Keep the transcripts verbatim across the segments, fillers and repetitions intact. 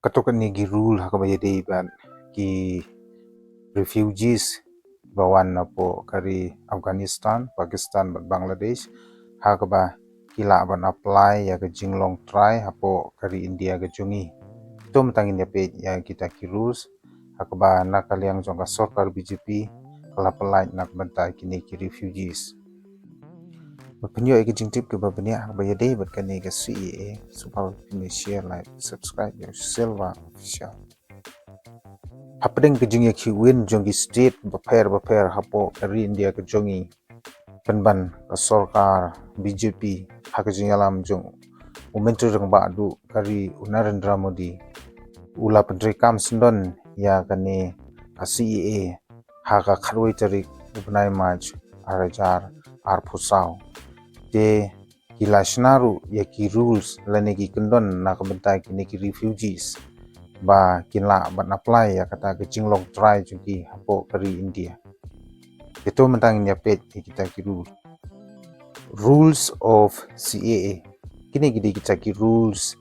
Kato kane ki rule ha kaba ïadei bad ki refugees ba wan napoh ka ri Afghanistan, Pakistan bad Bangladesh, ha kaba ki lah ban apply ïa ka jinglong trai hapoh ka ri India ka jong ngi. To mynta ngin ïa peit ïa kita ki rules ha kaba na ka liang jong ka sorkar B J P ka la pynlait na ka bynta kine ki refugees. Ba pynïoh ïa ka jingtip kaba bniah ha kaba ïadei bad kane ka C A A, sngewbha phin share, like, subscribe ïa u Silva Official. Hapdeng ka jingïakhih win jong ki state bapher bapher hapoh ka ri India ka jong ngi, pynban ka sorkar B J P ha ka jingïalam jong u Myntri Rangbah Duh ka ri, u Narendra Modi, u la pyntreikam syndon ïa kane ka C A A ha ka khatwei tarik u bnai March ar hajar arphew saw. Te ki la shna ruh ïa ki rules lane ki kyndon na ka bynta kine ki refugees ba kin lah ban apply ïa kata ka jinglong trai jong ki hapoh ka ri India. Te to mynta ngin ïa peit ïa kita ki rules. Rules of C A A. Kine ki dei kita ki rules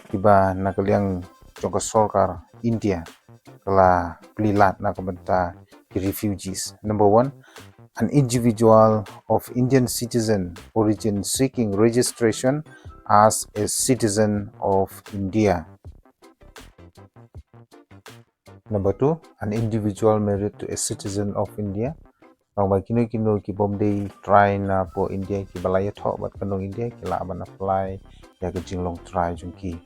kiba na ka liang jong ka sorkar India ka la plie lad na ka bynta ki refugees. Number one, an individual of Indian citizen origin seeking registration as a citizen of India. Number two, an individual married to a citizen of India. Long ba kino kino ki bym dei trai napoh India kiba la ïathoh bad ka nong India ki lah ban apply ïa ka jinglong trai jong ki.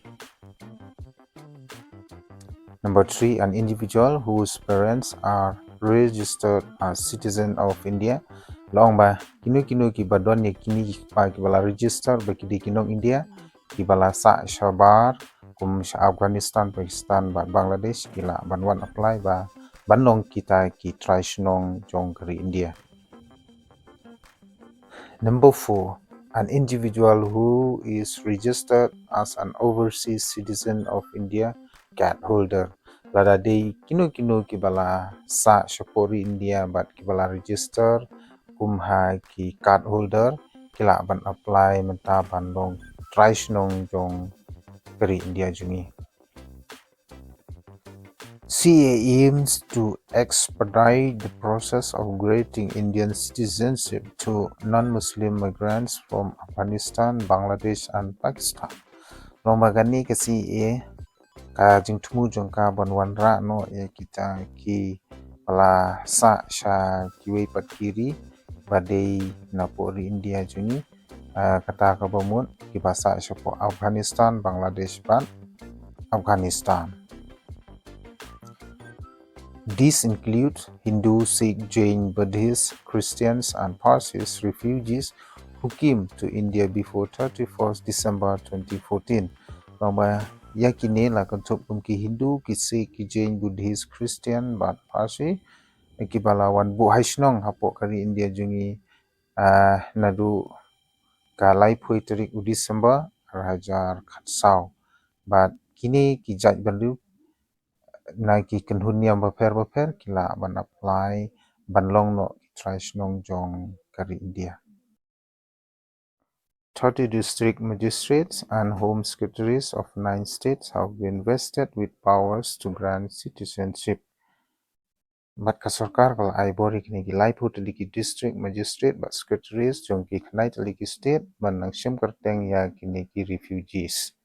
Number three, an individual whose parents are registered as citizen of India. Long ba kino kino kiba don ïa kine ki kpa kiba la register ba ki dei ki nong India, kiba la sah shabar kum sha Afghanistan, Pakistan bad Bangladesh ki lah ban wan apply ba ban long kita ki trai shnong jong ka ri India. Number four, an individual who is registered as an overseas citizen of India card holder. Lada dei kino kino kiba la sah shapoh ri India bad kiba la register kum ha ki card holder ki lah ban apply mynta ban long trai shnong jong ka ri India jong ngi. C A A aims to expedite the process of granting Indian citizenship to non-Muslim migrants from Afghanistan, Bangladesh and Pakistan. Long ba kane ka C A A ka jingthmu jong ka ban wanrah noh ïa kita kiba la sah sha kiwei pat ki ri ba dei napoh ri India jong ngi, ah, kata kaba mut kiba sah shapoh Afghanistan, Bangladesh bad Afghanistan. These include Hindu, Sikh, Jain, Buddhist, Christians and Parsis refugees who came to India before thirty-first December twenty fourteen. Long ba ïa kine la kynthup kum ki Hindu, ki Sikh, ki Jain, Buddhist, Christian bad Parsi kiba la wan buh hai shnong hapoh ka ri India jong ngi, ah, naduh ka laiphew tarik u December ar hajar khatsaw. Bad kine ki jait bynriew na ki kynhun niam bapher bapher ki lah ban apply ban long noh ki trai shnong jong ka ri India. Thirty district magistrates and home secretaries of nine states have been vested with powers to grant citizenship. Bad ka sorkar ka la ai bor ïa kine ki laiphew tylli ki district magistrate bad secretaries jong ki khyndai tylli ki state ban nang shim kyrteng ïa kine ki refugees.